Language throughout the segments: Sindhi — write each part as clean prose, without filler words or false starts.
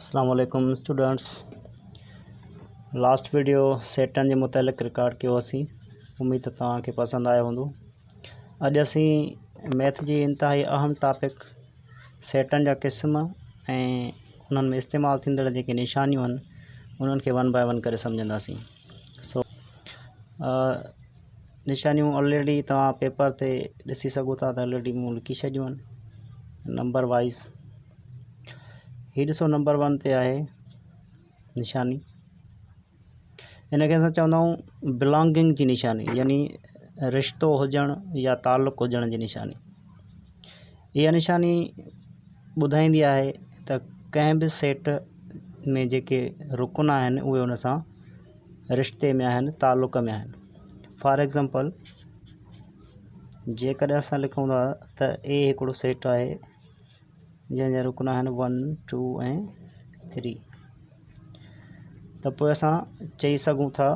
اسلام عليڪم اسٽوڊنٽس لاسٽ ويڊيو سيٽن جي متعلق رڪارڊ ڪيو هوسين اميد ته توهان کي پسند آيو هوندو اڄ اسين ميٿ جي انتهائي اهم ٽاپڪ سيٽن جا قسم ۽ انهن ۾ استعمال ٿيندڙ جيڪي نشانيون آهن انهن کي ون باء ون ڪري سمجهنداسين سو نشانيون آلريڊي توهان پيپر تي ڏسي سگهو ٿا ته آلريڊي مون لکي ڇڏيون آهن نمبر وائز هي ڏسو نمبر ون تي آهي نشاني ان کي اسان چوندا آهيون بلانگنگ جي نشاني يعني رشتو هجڻ يا تعلق هجڻ جي نشاني اها نشاني ٻڌائيندي آهي ته ڪنهن به سيٽ ۾ جيڪي رڪن آهن اهي ان سان رشتي ۾ آهن تعلق ۾ آهن فار ايگزامپل جيڪڏهن اسان لکون ٿا ته اي هڪڙو سيٽ آهي جنهن جا رڪن آهن ون ٽو ۽ ٿري ته پوء اسان چئي سگهون ٿا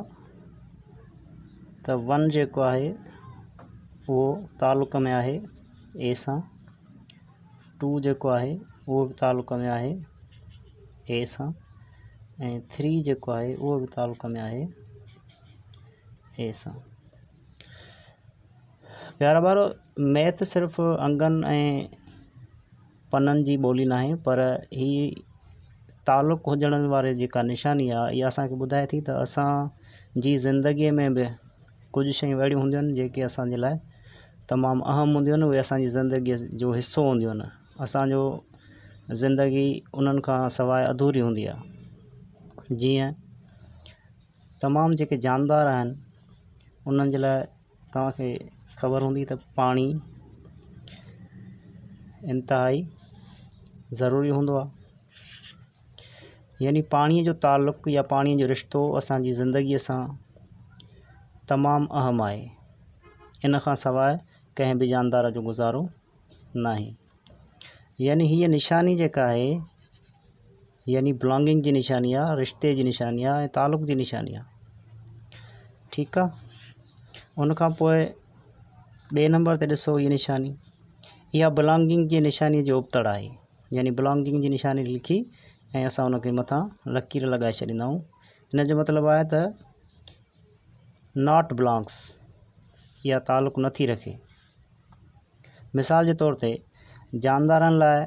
ته ون جيڪو آهي اهو تعلق ۾ آهي اي سان، ٽو جيڪو آهي اهو به تعلق ۾ آهي اي سان ۽ ٿري جيڪو آهي اهو به تعلق ۾ آهي اي سان. پيارا ٻارو ميٿ صرف انگن ۽ پنن جي ٻولي ناهي پر هي تعلق هجڻ واري جيڪا نشاني آهي اها اسان کي ٻڌائي ٿي ته اسان جي زندگيء ۾ به ڪجهه شيون اهڙيون هونديون آهن جيڪي اسان جي لاء تمام اهم هونديون آهن اهي اسان جي زندگيء جو حصو هونديون آهن اسان جو زندگي انهن کان سواء اڌوري هوندي آهي جيئن تمام جيڪي جاندار آهن انهن جي لاء توهان کي خبر هوندي ته پاڻي انتهائي ضروري هوندو آهي يعني پاڻيء جو تعلق يا پاڻيء جو رشتو اسان جي زندگيء سان تمام اهم آهي ان کان سواء ڪنهن به جاندار جو گذارو ناهي يعني هيء نشاني جيڪا آهي يعني بلانگنگ جي نشاني آ، رشتي جي نشاني آ ۽ تعلق جي نشاني آ. ٺيڪ آ. ان کان پوء ٻئي نمبر تي ڏسو هي نشاني اها بلانگنگ جي نشاني جي ابتڙ آهي يعني بلانگنگ جي نشاني لکي ۽ اسان ان کي مٿان لڪير لڳائي ڇڏيندا آهيون ان جو مطلب آهي ته not belongs اها تعلق نٿي رکي. مثال جي طور تي جاندارن لاء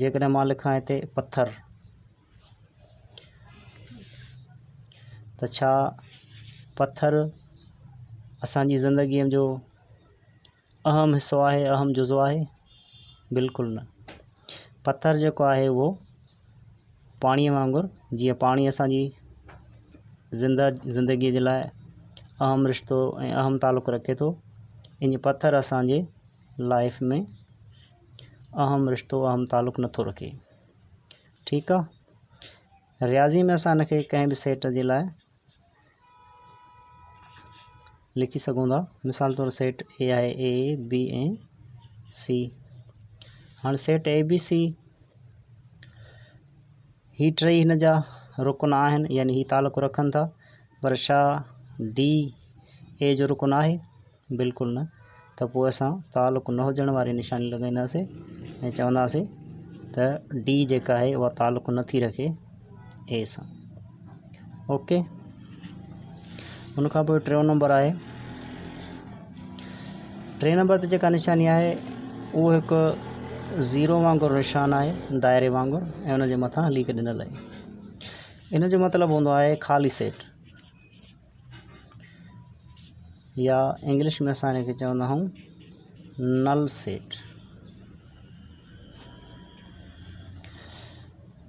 جيڪڏهن مان لکان هتي پٿر ته ڇا پٿر اسان جي زندگيء جو اهم حصو آهي اهم جزو آهي بلڪل نه پٿر جيڪو آهي اهو پاڻيء وانگر جيئن پاڻي اسان جي زنده زندگيء جي لاء اهم رشتو ۽ اهم تعلق رکي ٿو ائين پٿر اسان جي لائف ۾ اهم رشتو اهم تعلق نٿو رکي ٺيڪ آ رياضي ۾ اسان ان کي ڪنهن به سيٽ جي لاء لکي سگهون ٿا مثال طور سيٽ اي آهي اي بي ۽ سي هاڻي سيٽ اي بي سي هي ٽئي هن جا رڪن آهن يعني هي تعلق رکن ٿا پر ڇا ڊي اي جو رڪن آهي بلڪل نه ته پوء اسان تعلق نه هجڻ واري نشاني لڳائينداسين ۽ چونداسين ته ڊي جيڪا آهي اها تعلق نه ٿي رکي اي سان اوڪي ان کان پوء ٽيون نمبر آهي ٽئين نمبر تي جيڪا نشاني آهي اهو هڪ زيرو وانگر نشان آهي دائري وانگر ۽ ان جي مٿان ليڪ ڏنل آهي ان جو مطلب هوندو آهي خالي سيٽ يا انگلش ۾ اسان ان کي چوندا آهيون نل سيٽ.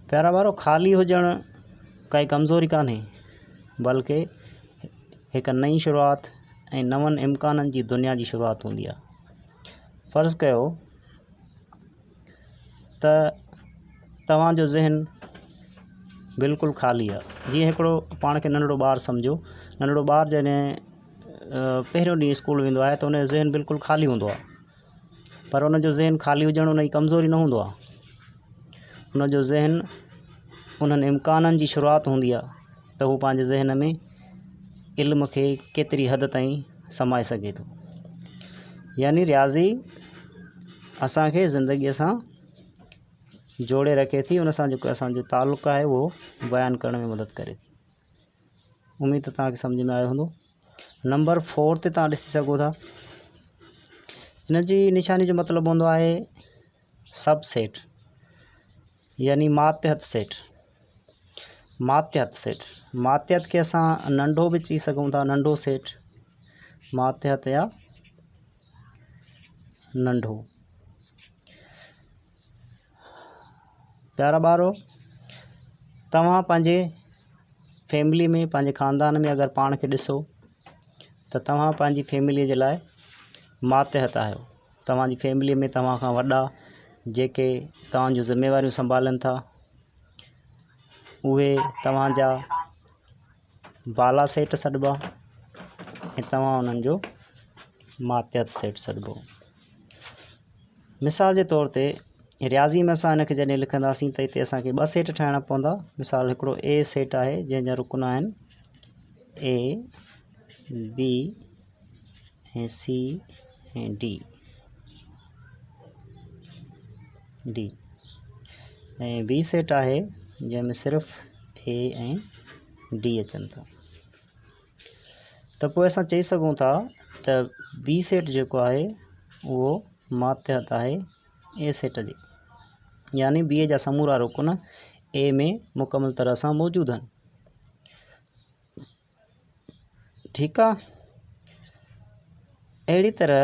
پيارا ٻارو خالي هجڻ ڪائي ڪمزوري ڪانهي بلڪه هڪ نئين شروعات ۽ نون امڪانن جي دنيا جي شروعات هوندي آهي فرض ڪيو ته توهان جو ذهن بلڪل خالي آهي جيئن هڪڙو پاڻ کي ننڍڙو ٻار سمجهو ننڍڙو ٻار جڏهن پهريون ڏينهن اسڪول ويندو آهي ته ان جو ذهن بلڪل خالي هوندو آهي پر ان جو ذهن خالي هجڻ ان جي ڪمزوري نه هوندو آهي ان جو ذهن انهن امڪانن جي شروعات هوندي آهي ته هو پنهنجي ذهن ۾ علم کي ڪيتري حد تائين سمائي سگهي ٿو يعني رياضي اسان کي زندگيء سان جوڙي رکي ٿي، ان سان جيڪو اسان جو تعلق آهي اهو بيان ڪرڻ ۾ مدد ڪري ٿي. اميد ته توهان کي سمجهه ۾ آيو هوندو. نمبر 4 تي توهان ڏسي سگهو ٿا، ان جي نشاني جو مطلب هوندو آهي سب سيٽ يعني ماتحت سيٽ. ماتحت سيٽ، ماتحت کي اسان ننڍو به چئي سگهون ٿا، ننڍو سيٽ، ماتحت يا ننڍو. پيارا ٻارو، توهان پنهنجي فيملي ۾ پنهنجي خاندان ۾ اگر پاڻ کي ڏسو ته توهان پنهنجي فيملي جي لاء ماتحت آهيو. توهان جي فيملي ۾ توهان کان وڏا جيڪي توهان جون ذميواريون سنڀالن ٿا اهي توهان جا بالا سيٽ سڏبا ۽ توهان انهن جو ماتحت سيٽ سڏبو. مثال جي طور تي رياضي ۾ اسان ان کي جڏهن لکنداسين ته هتي اسان کي ٻه سيٽ ٺاهڻا پوندا. مثال هڪڙو اي سيٽ آهي جنهن جا رڪن آهن اي بي ۽ سي ۽ ڊي ڊي ۽ بي سيٽ آهي جنهن ۾ صرف اي ۽ ڊي اچن ٿا. ته پوء اسان چئي سگهون ٿا ته بي سيٽ جيڪو آهي اهو ماتحت آهي اي سيٽ جي، يعني بي جا سمورا رڪن اي ۾ مڪمل طرح سان موجود آهن. ٺيڪ آ، اهڙي طرح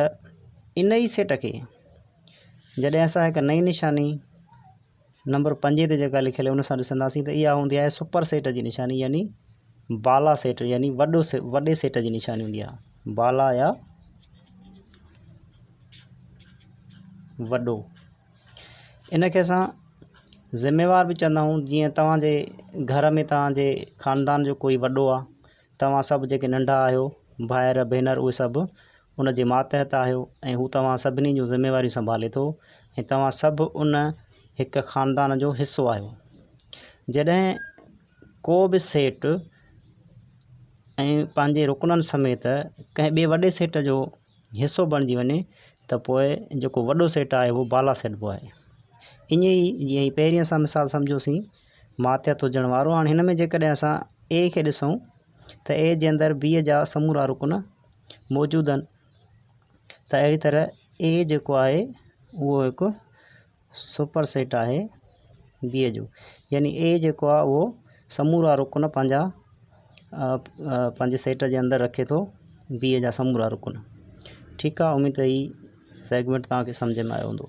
ان ئي سيٽ کي جڏهن اسان هڪ نئين نشاني نمبر پنجين تي جيڪا لکيل آهي ان سان ڏسنداسين ته اها هوندي آهي سپر سيٽ جي نشاني يعني بالا سيٽ يعني وڏو وڏي سيٽ جي نشاني هوندي آهي بالا يا وڏو. ان کي اسان ذميوار به چوندا آهيون. جيئن توهان جي گهر ۾ توهان جي خاندان جو ڪوئي وڏو آهي، توهان سڀ جيڪي ننڍا آهيو ڀائر ڀينر اهي سڀ ان جي ماتحت آهيو ۽ هو توهان سڀني جون ذميواريون سنڀالي ٿو ۽ توهان سڀ ان هڪ خاندان جو حصو آهيو. جڏهن ڪو به سيٽ ۽ پنهنجي رڪنن سميت ڪنهن ٻئي وڏي سيٽ جو حصو بڻجي وڃي ته پوء جيڪو وڏو سيٽ آهي اهو بالا سڏبو آهي. ائين ئي جيئن هي پهرين اسان مثال سمجهيوسين ماتحت هجڻ وارو، هاڻي هن ۾ جيڪڏهن اسان اي کي ڏسون ته اي جي اندر بي جا سمورا رڪن موجود آهن ته اهڙي طرح اي جيڪو آهي اهو هڪ سپر سيٽ آهي بي جو، يعني اي جيڪو آهي اهو سمورا رڪن پنهنجا پنهنجي سيٽ جي اندر رکي ٿو بي جا سمورا رڪن. ٺيڪ آهي، اميد ته هي سيگمينٽ توهان کي سمجهه ۾ آيو هوندو.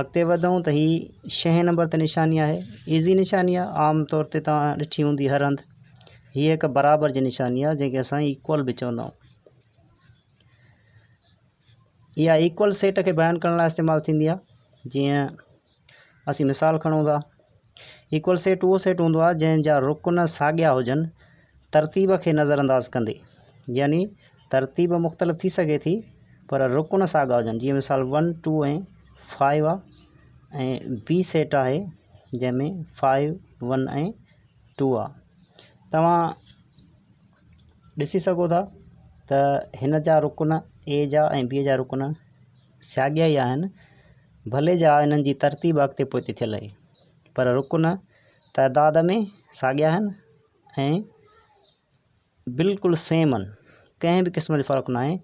اڳتي وڌون ته هي ڇهين نمبر تي نشاني آهي، ايزي نشاني آهي، عام طور تي توهان ڏٺي هوندي هر هنڌ. هي هڪ برابر جي نشاني آهي جنهن کي اسان ايڪول به چوندا آهيون. اها ايڪول سيٽ کي بيان ڪرڻ لاء استعمال ٿيندي آهي. جيئن اسين مثال کڻون ٿا، ايڪول سيٽ اهو سيٽ هوندو آهي جنهن جا رڪن ساڳيا هجن ترتيب کي نظر انداز ڪندي، يعني ترتيب مختلف ٿي سگهي ٿي پر رڪن ساڳا هجن. جيئن مثال 1 2 ۽ 5 آهي ۽ بي سيٽ آهي جنهن ۾ 5 1 ۽ 2 آهي. توهان ڏسي سگهو ٿا ته هن جا رڪن اي جا ۽ بي جا رڪن ساڳيا ئي آهن، ڀلي جا انهن جي ترتيب اڳتي پوئتي ٿيل آهي پر رڪن تعداد ۾ ساڳيا آهن ۽ بلڪل سيم آهن، ڪنهن به قسم جو فرق ناهي.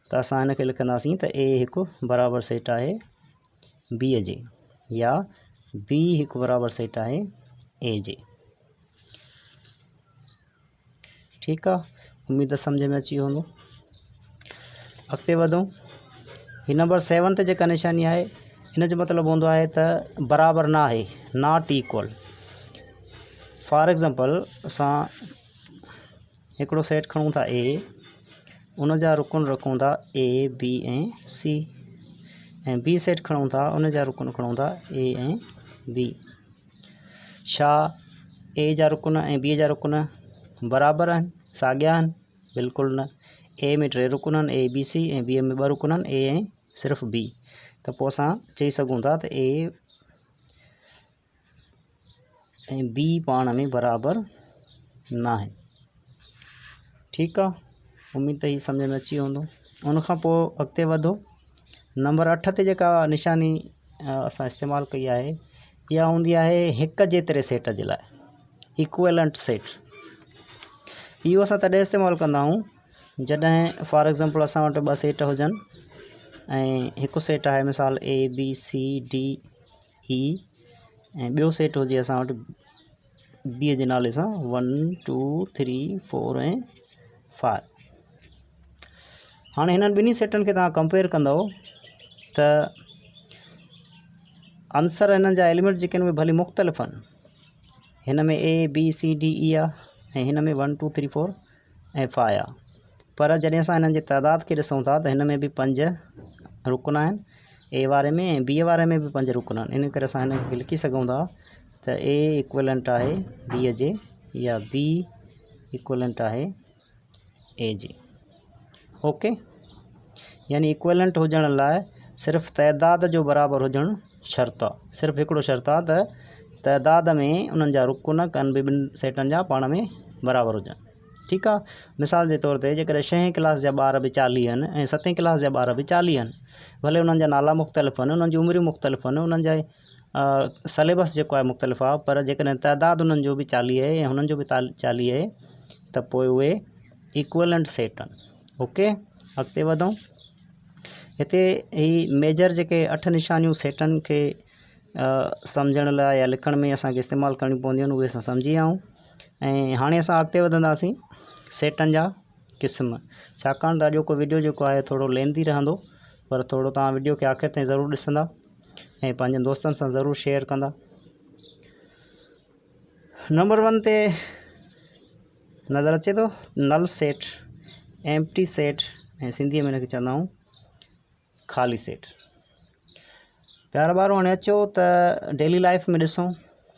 ته اسان هن کي لکنداسين ته اي هڪ برابر سيٽ آهي بي جي يا بي هڪ برابر سيٽ آهي اي جي. ٺيڪ آ، اميد سمجهه ۾ اچي ويو هوندو. اڳتي وڌون، هي نمبر 7 تي جيڪا نشاني آهي ان جو مطلب هوندو آهي ته برابر نه آهي، not equal. For example اسان هڪڙو سيٽ کڻون ٿا اي، ان جا رڪن رکون ٿا اي بي ۽ سي، ۽ بي سيٽ کڻون ٿا ان جا رڪن کڻون ٿا اي ۽ بي. ڇا اي جا رڪن ۽ بي جا رڪن برابر آهن، ساڳيا آهن؟ بلڪل نه. اي ۾ ٽي رڪن آهن اي بي سي ۽ بي ۾ ٻه رڪن آهن اي ۽ صرف بي. ته پوء اسان چئي سگهون ٿا ته اي ۽ بي پاڻ ۾ برابر نه آهن. ٺيڪ آ، اميد ته هي سمجهه ۾ اچي ويو هوندو. ان کان پوء اڳتي وڌو، نمبر 8 تي جيڪا نشاني اسان استعمال ڪئي آهي اها هوندي آهي هڪ جيتري سيٽ جي لاء ايڪويلنٽ سيٽ. اهو اسان تڏهن استعمال ڪندا آهيون جڏهن فار ايگزامپل اسان وٽ ٻه سيٽ هجن ۽ هڪ سيٽ آهي مثال اي بي سي ڊي اي ۽ ٻيو سيٽ هجي اسان وٽ بي جي نالي سان 1 2 3 4 ۽ 5. هاڻي هنن ٻنهي سيٽن کي توهان ڪمپيئر ڪندؤ ته عنصر هنن جا ايليمينٽ جيڪي آهن اهي ڀلي مختلف آهن. هن ۾ اي بي سي ڊي اي آهي ۽ هن ۾ 1 2 3 4 ۽ 5 آهي، پر جڏهن اسان هنن جي تعداد کي ڏسون ٿا ته هن ۾ به 5 رڪن آهن اي واري ۾ ۽ بي واري ۾ به 5 رڪن آهن. ان ڪري اسان هن کي لکي سگهون ٿا ته اي ايڪويلنٽ آهي بي جي يا بي ايڪويلنٽ آهي اي جي. اوڪي، يعني ايڪويلنٽ هجڻ لاء صرف تعداد جو برابر هجڻ شرط آ، صرف هڪڙو شرط آ ته تعداد ۾ انهن جا رڪن ڪن به ٻن سيٽن جا پاڻ ۾ برابر هجن. ٺيڪ آ، مثال جي طور تي جيڪڏهن ڇهين ڪلاس جا ٻار به 40 آهن ۽ ستين ڪلاس جا ٻار به 40 آهن، ڀلي انهن جا نالا مختلف آهن، انهن جون عمريون مختلف آهن، انهن جا سليبس جيڪو آهي مختلف آ، پر جيڪڏهن تعداد انهن جو به 40 آهي ۽ هنن جو به 40 آهي ته پوء اهي ايڪويلنٽ سيٽ آهن. اوڪي، اڳتي وڌون. هتي هي ميجر جيڪي 8 نشانيون سيٽن کي سمجهڻ لاء يا لکڻ ۾ اسان کي استعمال ڪرڻيون پونديون آهن اهي اسان سمجهي ويا آهيون. ۽ هاڻي اسان اڳتي وڌنداسين سيٽن جا قسم. ڇاڪاڻ ته اڄوڪو وڊيو جيڪو آهي ٿورو ليندي رهندو، پر ٿورو توهان وڊيو کي آخر تائين ضرور ڏسندا ۽ پنهنجن دوستن سان ضرور شيئر ڪندا. نمبر 1 تي نظر اچي ٿو نل سيٽ، ايمپٽي سيٽ ۽ سنڌيء ۾ هن کي چوندا آهيون خالي سيٽ. پيارا ٻارو هاڻي اچو ته ڊيلي لائف ۾ ڏسون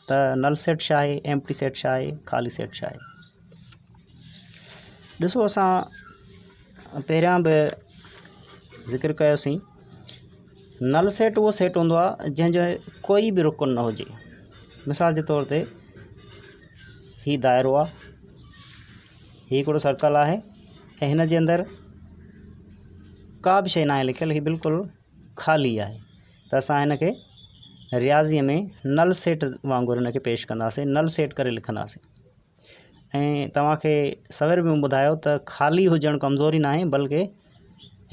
ته نل سيٽ ڇا آهي، ايمپٽي سيٽ ڇا آهي، خالي سيٽ ڇا آهي. ڏسو اسان پهريان به ذڪر ڪيوسين نل سيٽ اهو سيٽ هوندو آهي جنهن جو ڪوئي به رڪن نه هجي. مثال جي طور تي هي دائرو آهي، هي هڪڙو سرڪل آهي ۽ هن جي اندر ڪا به شيء ناهي لکيل، هي بلڪل خالي آهي ته اسان هن کي رياضيء ۾ نل سيٽ وانگر هن کي پيش ڪنداسين، نل سيٽ ڪري لکنداسين. ۽ توهان کي سوير به مون ٻڌايو ته خالي هجڻ ڪمزوري ناهي بلڪه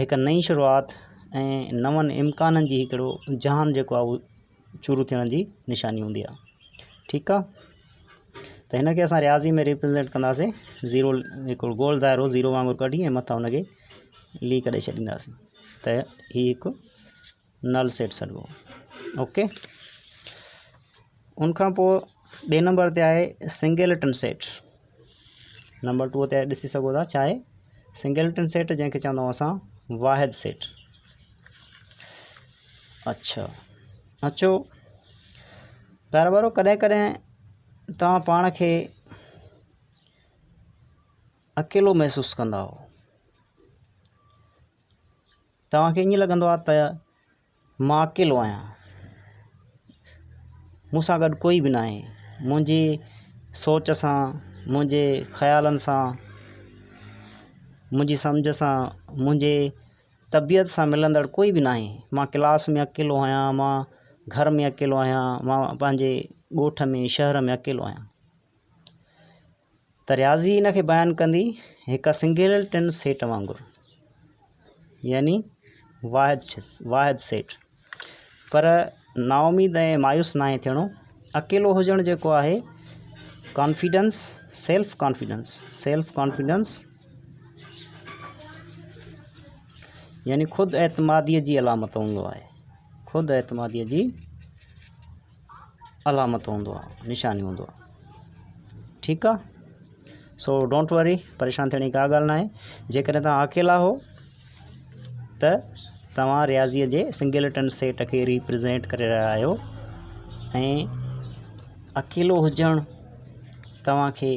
هڪ نئين شروعات ۽ نون امڪانن جي هڪڙو جهان جيڪو آهي اهو شروع ٿيڻ جي نشاني هوندي آهي. ٺيڪ آهي، ته هن کي اسان رياضي ۾ ريپريزينٽ ڪنداسين زيرو، هڪڙو گول دائرو زيرو وانگر ڪڍي ۽ مٿان هن کي ليڪ ڏئي ڇڏينداسين ته هي هڪ نل سيٽ سڏبو. اوڪي، ان کان پوء ٻئي نمبر تي آهي سنگلٽن سيٽ. نمبر 2 تي ڏسي سگهو ٿا ڇا آهي سنگلٽن سيٽ، جنهن کي چوندا آهيون اسان واحد سيٽ. اڇا اچو پيارا ٻارو، ڪڏهن ڪڏهن توهان پاڻ کي اڪيلو محسوس ڪندا آهيو، توهان کي ائين لڳندو آهي ته مان اڪيلو آهيان، مون سان گڏ ڪوئي به ناهي، منهنجي سوچ سان، منهنجي خيالن سان، منهنجي سمجهه سان، منهنجي طبيعت سان ملندڙ ڪوئي به ناهي، مان ڪلاس ۾ اڪيلو آهيان، مان گهر ۾ اڪيلو آهيان، مان پنهنجي ڳوٺ ۾ شهر ۾ اڪيلو آهيان. ته رياضي ان کي بيان ڪندي هڪ سنگلٽن سيٽ وانگر، يعني واحد سيٽ. پر نااميد ۽ مايوس ناهي ٿيڻو. اڪيلو هجڻ جيڪو آهي confidence, self confidence, self confidence يعني خود اعتماديء جي علامت هوندو آهي، خود اعتماديء جي علامت هوندو آهي، نشاني هوندو آهي. ٺيڪ آ، سو don't وري، پريشان ٿيڻ جي ڪا ڳالهه ناهي. جيڪڏهن توهان اڪيلا هو ته توهان رياضيء جي سنگلٽن سيٽ کي ريپريزينٽ ڪري رهيا آهيو ۽ اڪيلو هجڻ توهان کي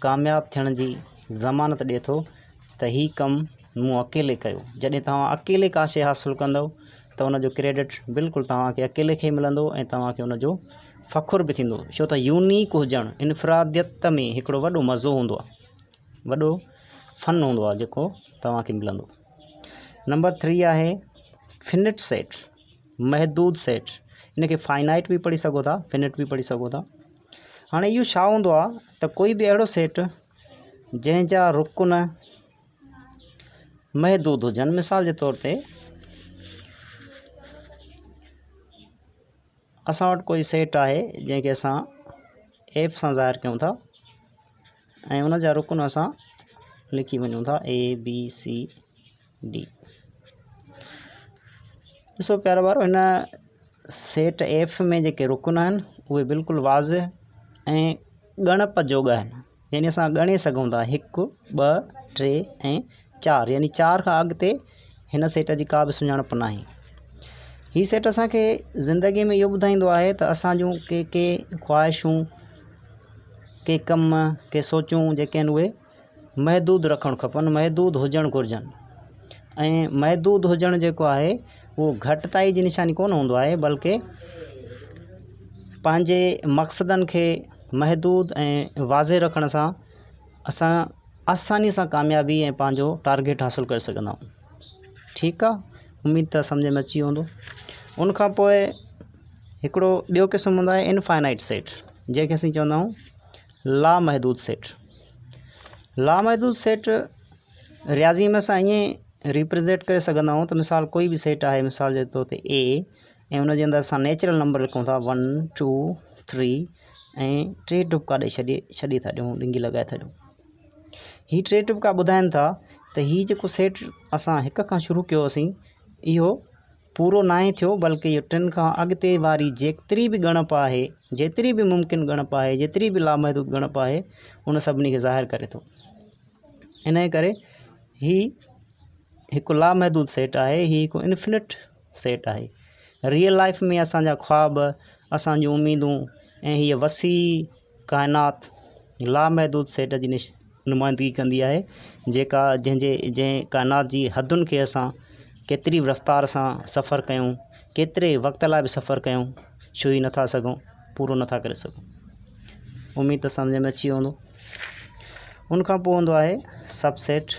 ڪامياب ٿيڻ جي ضمانت ڏئي ٿو ته هي ڪم مون اڪيلي ڪيو. جڏهن توهان اڪيلي ڪا شيء حاصل ڪندؤ ته ان جو ڪريڊٽ بلڪل توهان کي اڪيلي کي ئي ملندو ۽ توهان کي ان جو فخر به ٿيندو، ڇو ته يونيڪ هجڻ انفراديت ۾ هڪڙو وڏو مزو هوندو آهي، وڏو فن هوندو آهي جيڪو توهان کي ملندو. نمبر 3 آهي فنٽ سيٽ، محدود سيٽ. ان کي فائنائٽ به پڙهي سگهو ٿا، فنٽ به پڙهي سگهو ٿا. هاڻي اهو ڇا هوندو آهي ته ڪوئي به اهڙو سيٽ جنهن جا رڪن محدود هجن، مثال جي طور تي اسان وٽ ڪوئي سيٽ آهي جنهن کي اسان ايف سان ظاهر ڪيون ٿا ۽ ان جا رڪن اسان لکي وڃون ٿا اي بي سي ڊي. ڏسو پيارا ٻارو هن سيٽ ايف ۾ جيڪي رڪن آهن اهي بلڪل واضح ۽ ڳڻپ جوڳا آهن يعني اسان ڳڻي سگهون ٿا هڪ ٻه ٽي ۽ چار يعني چار کان اڳتي هن سيٽ جي ڪا به سڃاڻپ ناهي. هي سيٽ اسانکي زندگي ۾ اهو ٻڌائيندو آهي ته اسانجون ڪي ڪي خواهشون ڪي ڪم ڪي سوچون جيڪي آهن اهي محدود رکڻ کپن محدود هجڻ گهرجن ۽ محدود هجڻ جيڪو آهي اهو گهٽتائي جي نشاني ڪونه هوندو آهي بلڪه پنهنجي مقصدن کي محدود ۽ واضح رکڻ سان اسان آساني سان ڪاميابي ۽ پنهنجو ٽارگيٽ حاصل ڪري سگهندا آهيون ٺيڪ آهي اميد ته سمجهه ۾ اچي ويو هوندو ان کان پوء هڪڙو ٻيو قسم هوندو آهي انفائنائٽ سيٽ جنهن کي اسين چوندا آهيون لامحدود سيٽ لامحدود سيٽ رياضي ۾ اسان ائين ريپريزينٽ ڪري سگهندا آهيون ته مثال ڪوئي به سيٽ آهي مثال جي طور تي اي ۽ ان جي اندر اسان نيچرل نمبر لکون ٿا ون ٽو ٿري ۽ ٽي ٽپڪا ڏئي ڇڏي ڇڏي ٿا ڏيون ڏنگي لڳائي ٿا ڏيون هي ٽي ٽپڪا ٻڌائين ٿا ته هي جيڪو سيٽ اسان هڪ کان شروع ڪيوسين اهو پورو ناهي ٿيو بلڪه اهو ٽن کان اڳتي واري جيتري به ڳڻپ آهي، جيتري به ممڪن ڳڻپ آهي، جيتري به لامحدود ڳڻپ آهي ان سڀني کي ظاهر ڪري ٿو. انهيء ڪري هي هڪ لامحدود سيٽ آهي، هي هڪ انفنٽ سيٽ آهي. ريئل لائف ۾ اسان جا خواب، اسان جون اميدون ۽ هيء وسيع ڪائنات لامحدود سيٽ جي نمائندگي ڪندي آهي جيڪا جنهن جي جنهن ڪائنات جي حدن کي اسان ڪيتري به رفتار سان سفر ڪيون ڪيتري وقت لاءِ به سفر ڪيون ڇهي نٿا سگهون پورو نٿا ڪري سگهون اميد ته سمجهه ۾ اچي ويو هوندو ان کان پوءِ هوندو آهي سب سيٽ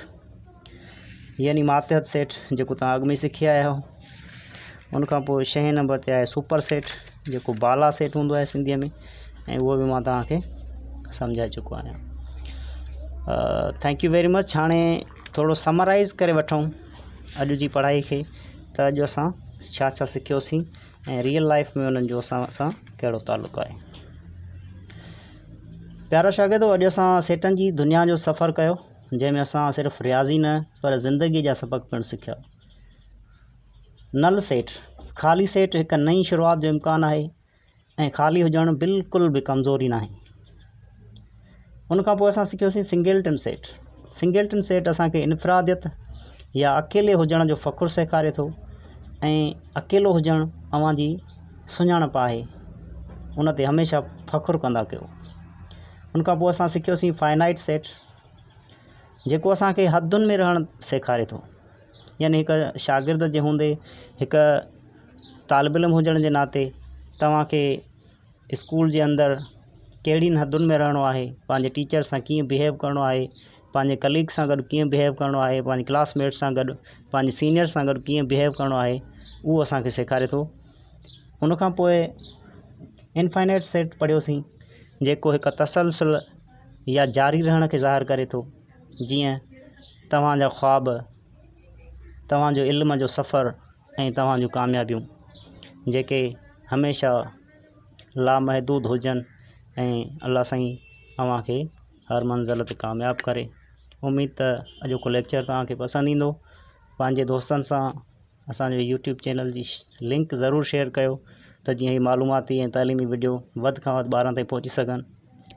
يعني ماتحت سيٽ جيڪو توهان اڳ ۾ سکي آيا آهيو ان کان پوء ڇهين نمبر تي آهي سپر سيٽ جيڪو بالا سيٽ هوندو آهي سنڌيء ۾ ۽ اهو به مان توهان کي سمجهائي چڪو آهيان thank you very much هاڻي ٿورو سمرائز ڪري وٺون اڄ جي پڙهائي کي ته اڄ اسان ڇا ڇا سکيوسين ۽ ريئل لائف ۾ انهن جو اسان سان ڪهڙو تعلق آهي پيارا شاگردو اڄ اسان سيٽن جي دنيا جو سفر ڪيو جنهن ۾ اسان صرف رياضي نه پر زندگيء جا سبق پڻ سکيا. نل سيٽ، خالي سيٽ هڪ نئين شروعات جو امڪان آهي ۽ خالي هجڻ بلڪل به ڪمزوري ناهي. ان کان پوء اسان سکيوسين سنگلٽن سيٽ. سنگلٽن سيٽ اسان کي انفراديت يا اڪيلي هجڻ جو فخر سيکاري ٿو ۽ اڪيلو هجڻ اوهان جي سڃاڻپ آهي ان تي هميشه فخر ڪندا ڪيو. ان کان پوء اسان سکيوسين فائنائٽ سيٽ جيڪو اسان کي حدن ۾ رهڻ سيکاري ٿو يعني هڪ شاگرد جي هوندي هڪ طالب علم هجڻ جي ناتي توهان کي اسڪول جي اندر ڪهڙين حدن ۾ رهڻو آهي پنهنجي ٽيچر سان ڪيئن بهيو ڪرڻو آهي پنهنجي ڪليگ سان گڏ ڪيئن بهيو ڪرڻو آهي پنهنجي ڪلاس ميٽ سان گڏ پنهنجي سينيئر سان گڏ ڪيئن بهيو ڪرڻو آهي اهو اسان کي سيکاري ٿو ان کان پوء انفائنائٽ سيٽ پڙهيوسين جيڪو هڪ تسلسل يا جاري رهڻ کي ظاهر ڪري ٿو جيئن توهان جا خواب توهان جو علم جو سفر ۽ توهان جون ڪاميابيون جيڪي هميشه لامحدود هجن ۽ الله سائين اوهان کي هر منزل تي ڪامياب ڪري اميد ته اڄوڪو ليڪچر توهان کي پسند ايندو پنهنجي دوستن سان اسان جو يوٽيوب چينل جي لنڪ ضرور شيئر ڪيو ته جيئن هي معلوماتي ۽ تعليمي وڊيو وڌ کان وڌ ٻارن تائين پهچي سگهن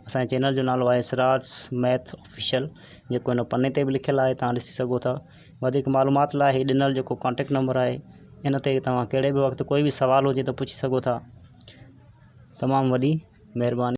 اسان جي چينل جو نالو آهي سراج ميٿ آفيشل جيڪو هن پني تي به لکيل آهي توهان ڏسي سگهو ٿا وڌيڪ معلومات لاء هي ڏنل جيڪو ڪانٽيڪٽ نمبر آهي ان تي توهان ڪهڙي به وقت ڪوئي به سوال هجي ته پڇي سگهو ٿا تمام وڏي مهرباني.